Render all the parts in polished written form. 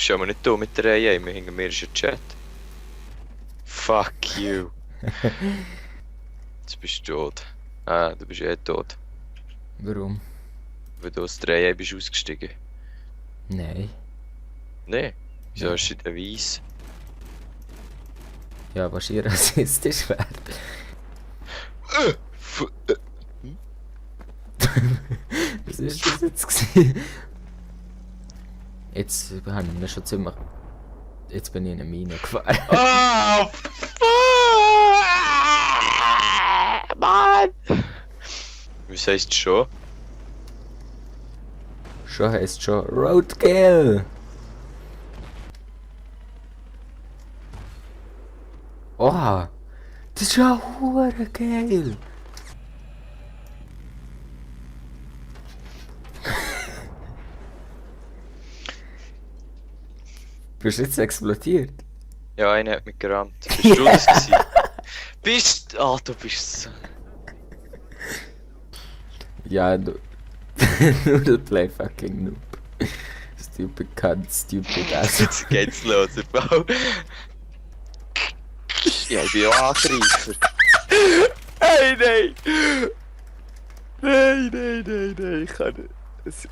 bist ja mal nicht da mit der Reihe, wir hinter mir ist ein Chat. Fuck you. Jetzt bist du tot. Ah, du bist eh tot. Warum? Weil du aus der Reihe bist ausgestiegen. Nein. Nee, wieso Ja. hast du den Weiss? Ja, was ihr rassistisch wäre. Was ist das jetzt gewesen? Jetzt haben wir schon ziemlich... Jetzt bin ich in eine Mine gefahren. Ah, fuck! Mann! Was heisst schon? Schon heisst schon Roadkill! Oha! Das ist ja hure geil! Bist du jetzt explodiert? Ja, einer hat mich gerammt. Bist du das gewesen? Bist... Ah, du bist so... Ja, du... Noodleplay fucking noob. Stupid cunt, stupid ass. Jetzt geht's los, im Fall. Ja, ich bin auch Angreifer. Hey, nein! Nein, ich kann nicht.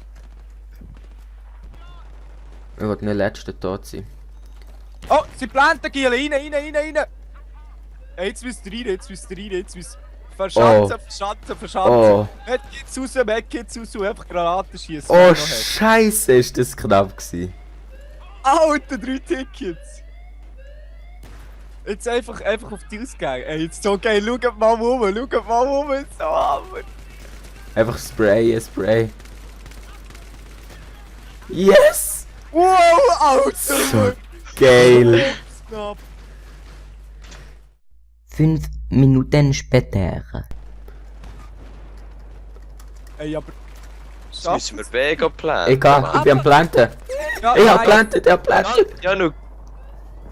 Ich wollte nicht letzter tot sein. Oh, sie planten Giele, rein! Hey, jetzt müsst ihr rein, jetzt müsst verschanzen. Oh. Weg geht's raus und einfach Granaten schießen. Oh, Scheiße, ist das knapp gewesen. Alter, 3 Tickets! Jetzt einfach auf die ausgehen. Ey, jetzt so geil, schaut mal rum, jetzt so hammer. Einfach Spray. Yes! Wow, Alter! So geil! Knapp. 5 Minuten später. Ey, aber... Jetzt müssen wir B planen. Egal, ich bin am Planten. Ja, Ich hab plantet, Ja, nu.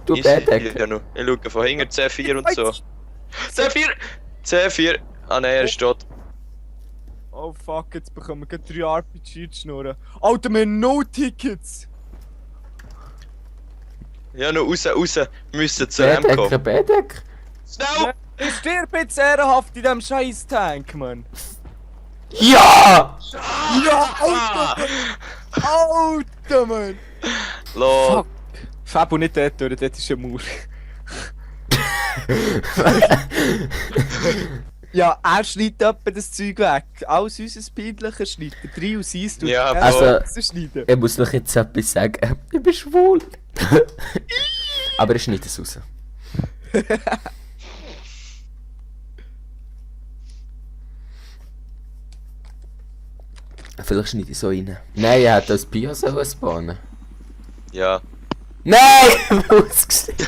Du Bettdeck. Ja, nu. Ich schaue von hinten C4 und so. C4! Ah nein, er ist tot. Oh fuck, jetzt bekommen wir gleich 3 RPG zu schnurren. Alter, wir haben 0 Tickets! Ja, nu, raus. Wir müssen zu M kommen. Bettdeck. Schnell! Ich stirb jetzt ehrenhaft in diesem scheiß Tank, Mann! Ja! Ja, Alter! Alter, Mann! Lol. Fuck! Fabo nicht dort durch, dort ist ein Mauer. Ja, er schneidet etwa das Zeug weg. Alles unser Peinlicher schneidet. 3 aus 1 tut Ja, er also- das schneiden. Ich muss noch jetzt etwas sagen. Ich bin schwul. Aber ich schneide es raus. Vielleicht schneide ich so rein. Nein, er hat das Bio sollen spawnen. Ja, Nein! Ausgestiegen.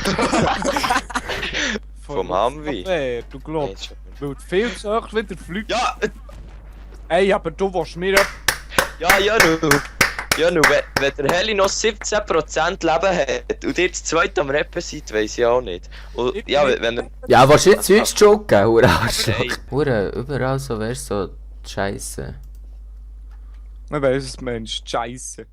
vom Hamwi. Wer, du Nee, glaubst, ist- weil du viel zu hoch wieder fliegst. Ja! Ey, aber du willst mir... Ja, nu, wenn der Heli noch 17% Leben hat und ihr zu zweit am Rappen seid, weiss ich auch nicht. Und, ja, wenn er... Ja, was jetzt sonst joken? Hure Nein. Arschloch. Hure, überall so wärst so Scheiße. Man weiss es, Mensch, Scheiße.